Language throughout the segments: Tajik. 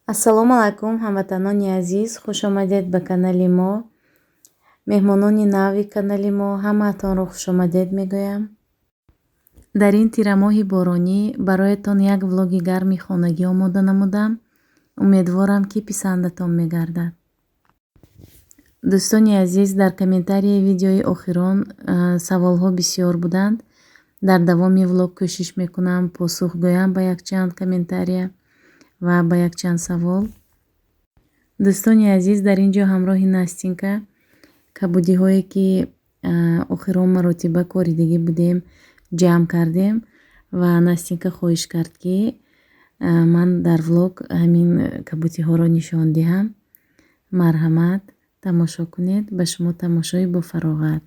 Ассалому алайкум, ҳамватанони азиз, хушомадед ба канали мо. Меҳмонони нави канали мо, ҳамаатонро хушомадед мегӯям. Дар ин тирамоҳи боронӣ бароятон як влоги гарми хонагӣ омода намудам. Умедворам, ки писандатон мегардад. Дӯстони азиз, дар комментарияи видеои охирон саволҳо бисёр буданд. Дар давоми влог кӯшиш мекунам посух гӯям ба якчанд комментария ва ба якчанд савол. Дӯстони азиз, дар ин ҷо ҳамроҳи Настинка кабудиҳое, ки охирон маротиба коридагӣ будем, ҷамъ кардем ва Настинка хоҳиш кард, ки ман дар влог ҳамин кабудиҳоро нишон диҳам. Марҳамат, тамошо кунед, ба шумо тамошои бофароғат.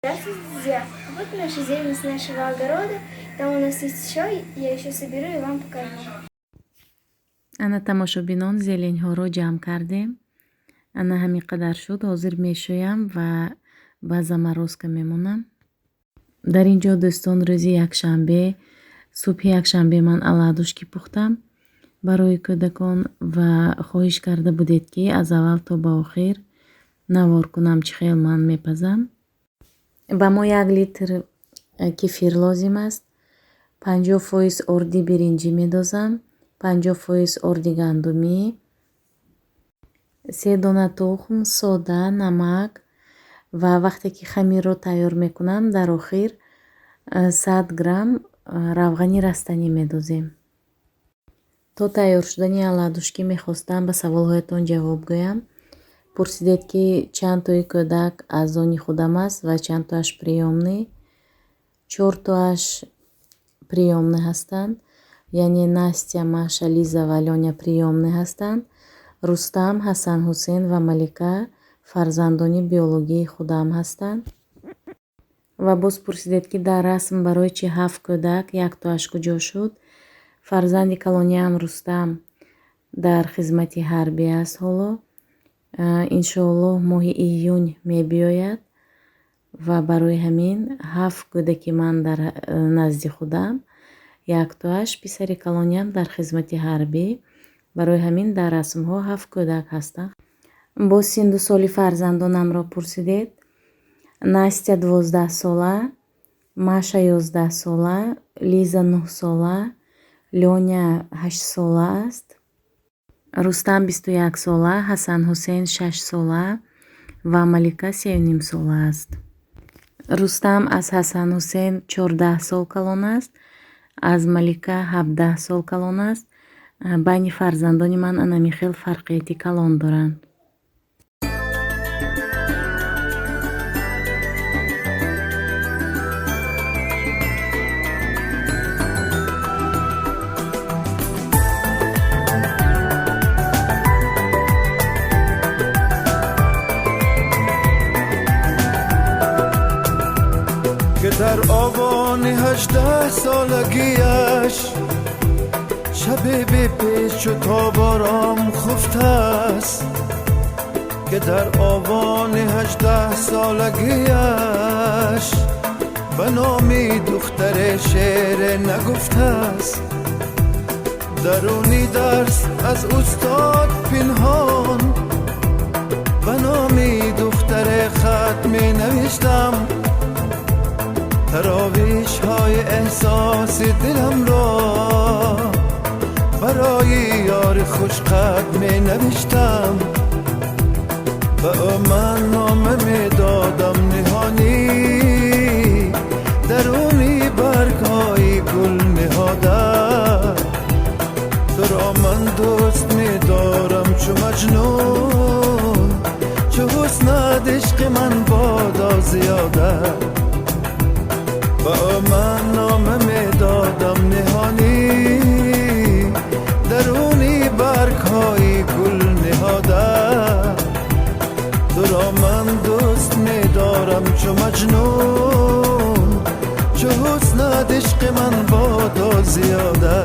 Здравствуйте, друзья! Вот наша зелень с нашего огорода. Там у нас есть еще, я еще соберу и вам покажу. Ана, тамошобинон, зеленьҳоро ҷамъ кардем. Ана ҳамин қадар шуд. Ҳозир мешӯям ва ба заморозка мемонам. Дар ин ҷо, дӯстон, рӯзи якшанбе, субҳи якшанбе ман оладушки пухтам барои кӯдакон ва хоҳиш карда будед, ки аз аввал то ба охир навор кунам, чӣ хел ман мепазам. Ба мо 1 литр кефир лозим аст. 50% орди биринҷӣ медозам, 50% орди гандумӣ, се дона тухм, сода, намак ва вақте ки хамирро тайёр мекунам, дар охир 100 грамм равғани растанӣ медозем. То тайёр шудани оладушки мехостам ба саволҳоятон ҷавоб гӯям. Пурсидед, ки чанд тои кӯдак аз они худам аст ва чанд тоаш приёмный. Чортоаш приёмный ҳастанд, яъне Настя, Маша, Лиза ва Лёня приёмный ҳастанд. Рустам, Ҳасан, Ҳусен ва Малика фарзандони биологии худам ҳастанд. Ва боз пурсидед, ки дар расм барои чӣ ҳафт кӯдак, яктоаш куҷо шуд? Фарзанди калониам Рустам дар хизмати ҳарбӣ аст ҳоло. Иншоаллоҳ, моҳи июн мебиёяд ва барои ҳамин ҳафт кӯдаки ман дар назди худам, яктоаш, писари калониам, дар хизмати ҳарбӣ, барои ҳамин дар расмҳо ҳафт кӯдак ҳастанд. Боз синну соли фарзандонамро пурсидед. Настя 12сола, Маша 11сола, Лиза 9сола, Лёня 8сола аст. Рустам 21сола, Ҳасан Ҳусен 6сола ва Малика 3,5сола аст. Рустам аз Ҳасан Ҳусен 14 сол калон аст, аз Малика 17 сол калон аст. Байни фарзандони ман анами хел фарқияти калон доранд. Ки дар овони 18 солагиаш шаби бепечу тобором хуфтааст, ки дар овони 18 солагиаш ба номи духтаре шеъре нагуфтааст. Даруни дарс аз устод пинҳон ба номи духтаре хат менавиштам, таровишҳои эҳсоси диламро барои ёри хушқад менавиштам. Ба ӯ ман нома медодам ниҳонӣ, даруни баргҳои гул ниҳода. Туро ман дӯст медорам чу маҷнун, чу ҳуснат ишқи ман бодо зиёда. Ба ӯ ман нома медодам ниҳонӣ, даруни баргҳои гул ниҳода. Туро ман дӯст медорам чу маҷнун, чу ҳуснат ишқи ман бодо зиёда.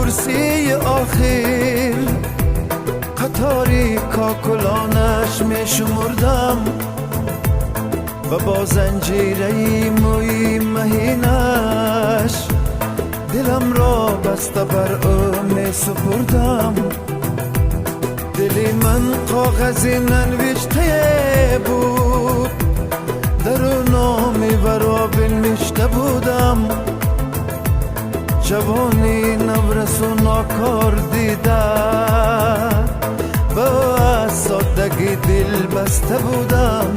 Курсии охир қатори кокулонаш мешумурдам ва бо занҷираи мӯи маҳинаш дилам ро баста бар ӯ месупурдам. Дили ман коғази нанавиштае буд, дар ӯ номи варо бинвишта будам. Ҷавони наврасу нокор дида, ба ӯ аз соддагӣ дил баста будам.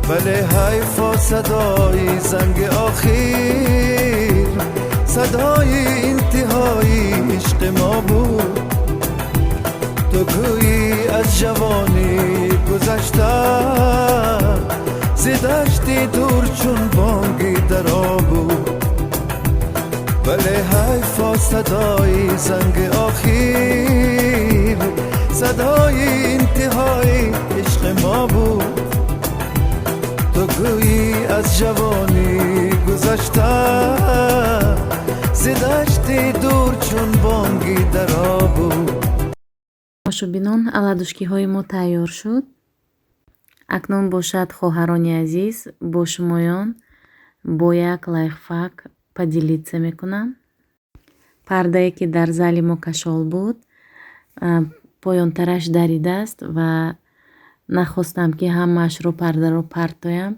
Вале ҳайфо садои занги охир, садои интиҳои ишқи мо буд. Ту гӯӣ аз ҷавонӣ гузашта, зи дашти дур чун бонги даро буд. Вале ҳайфо садои занги охир, садои интиҳои ишқи мо буд. Ту гӯӣ аз ҷавонӣ гузашта, зи дашти дур чун бонги даро буд. Тамошобинон, оладушкиҳои мо тайёр шуд. Акнун бошад, хоҳарони азиз, бо шумоён бо як лайфхак поделиться мекунам. Пардае ки дар зали мо кашол буд, поёнтараш даридааст ва нахостам ки ҳамаашро пардаро партоям,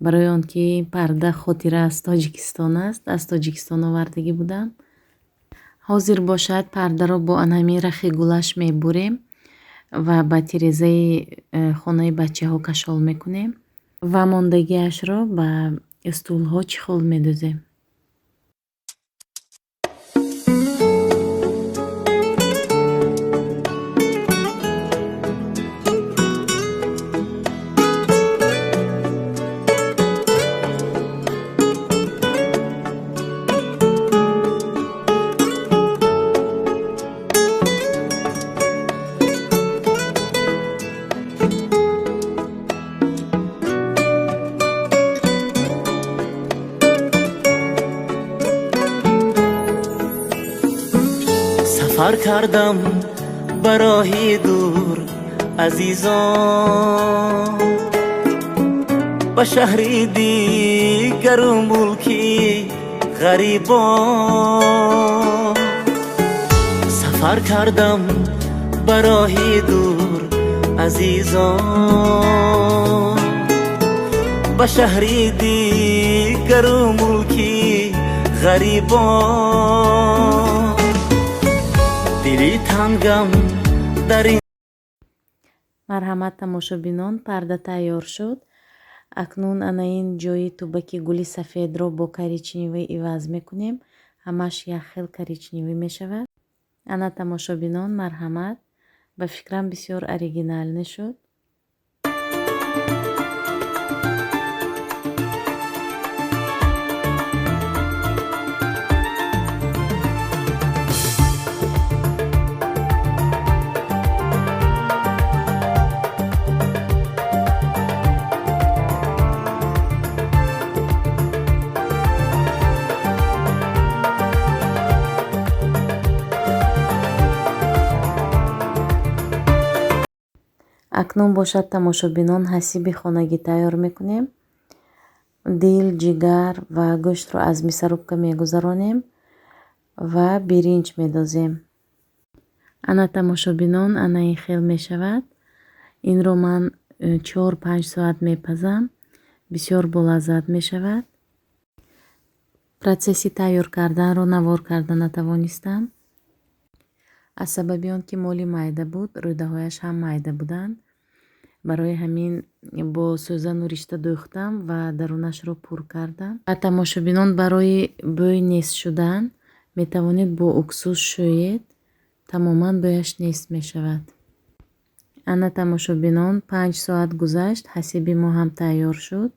барои он ки парда хотира аз Тоҷикистон аст, аз Тоҷикистон овардагӣ будам. Ҳозир бошад пардаро бо анҳамин рахи гулаш мебурем ва ба тирезаи хонаи бачаҳо кашол мекунем ва мондагиашро ба стулҳо чехол медӯзем. Сафар кардам ба роҳи дур, азизон, ба шаҳри дигару мулки ғарибон. Сафар кардам ба роҳи дур, азизон, ба шаҳри дигару мулки ғарибон. Дили тангам дар ин Марҳамат, тамошобинон, парда тайёр шуд. Акнун ана ин ҷои тубаки гули сафедро бо коричневый иваз мекунем. Ҳамаш як хел коричневый мешавад. Ана тамошобинон, марҳамат, ба фикрам бисёр оригинальный шуд. Акнун бошад, тамошобинон, ҳасиби хонагӣ тайёр мекунем. Дил, ҷигар ва гӯштро аз мясорубка мегузаронем ва биринҷ медозем. Ана тамошобинон, ана ин хел мешавад. Инро ман 4-5 соат мепазам. Бисёр болаззат мешавад. Процесси тайёр карданро навор карда натавонистам. Аз сабаби он ки моли майда буд, рӯдаҳояш ҳам майда буданд. Барои ҳамин бо сӯзану ришта дӯхтам ва дарунашро пур кардам. Ва тамошобинон, барои бӯй нест шудан метавонед бо уксус шӯед, тамоман бӯяш нест мешавад. Ана тамошобинон, 5 соат гузашт, ҳасиби мо ҳам тайёр шуд.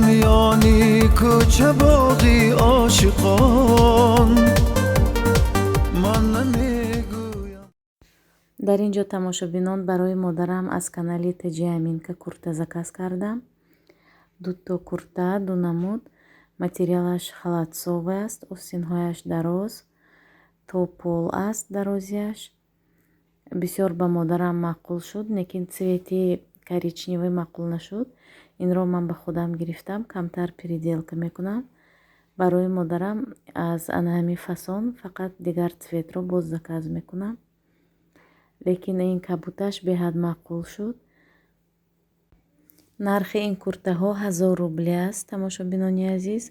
Миёни кӯча боғи ошиқон ман намегӯям. Дар ин ҷо, тамошобинон, барои модарам аз канали Таҷи Аминка курта заказ кардам. Дуто курта, ду намуд. Материалаш холодцовый аст, остинҳояш дароз, то пол аст дарозиаш. Бисёр ба модарам маъқул шуд, лекин цвети коричневый маъқул нашуд. Инро ман ба худам гирифтам, камтар переделка мекунам. Барои модарам аз ана ҳамин фасон, фақат дигар цветро боз заказ мекунам. Лекин ин кабуташ беҳад маъқул шуд. Нархи ин куртаҳо 1000 рубли аст, тамошобинони азиз.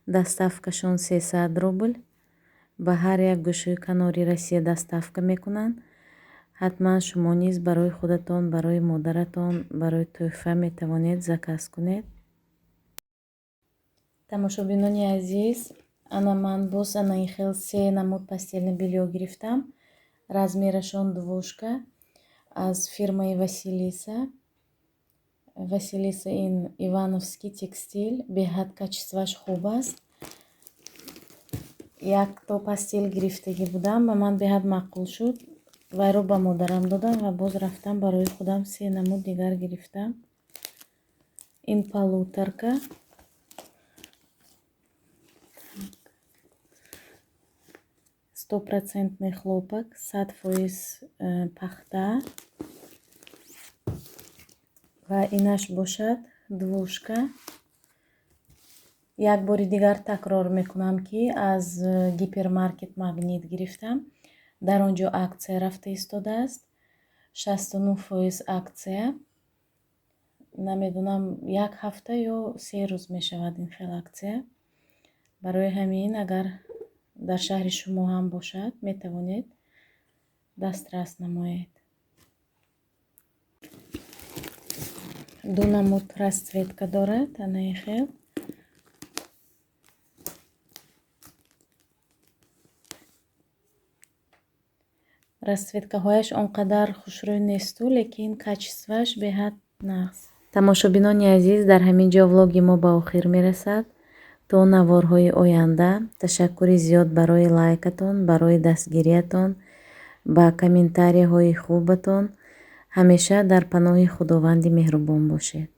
Доставкашон 300 рубл. Ба ҳар як гӯшаи канори Россия доставка мекунанд. Ҳатман шумо низ барои худатон, барои модаратон, барои тӯҳфа метавонед заказ кунед. Тамошобинони азиз, ана ман боз ана ин хел се намуд постельное бельё гирифтам. Размерашон двушка, аз фирмаи Василиса. Василиса ин ивановский текстил, беҳад качествоаш хуб аст. Якто постель гирифтагӣ будам, ба ман беҳад маъқул шуд. Вайро ба модарам додам ва боз рафтам, барои худам се намуд дигар гирифтам. Ин полуторка, стопроцентный хлопок, 100% пахта. Ва инаш бошад двушка. Як бори дигар такрор мекунам, ки аз гипермаркет Магнит гирифтам. Дар он ҷо акция рафта истодааст, 69% акция. Намедонам, як ҳафта ё 3 рӯз мешавад ин хел акция. Барои ҳамин, агар дар шаҳри шумо ҳам бошад, метавонед дастрас намоед. Ду намуд расцветка дорад, ана ин хел. Расцветкаҳояш он қадар хушрӯй несту, лекин качествоаш беҳад нағз. Тамошобинони азиз, дар ҳамин ҷо влоги мо ба охир мерасад. То наворҳои оянда. Ташаккури зиёд барои лайкатон, барои дастгириятон, ба комментарияҳои хубатон. Ҳамеша дар паноҳи Худованди меҳрубон бошед.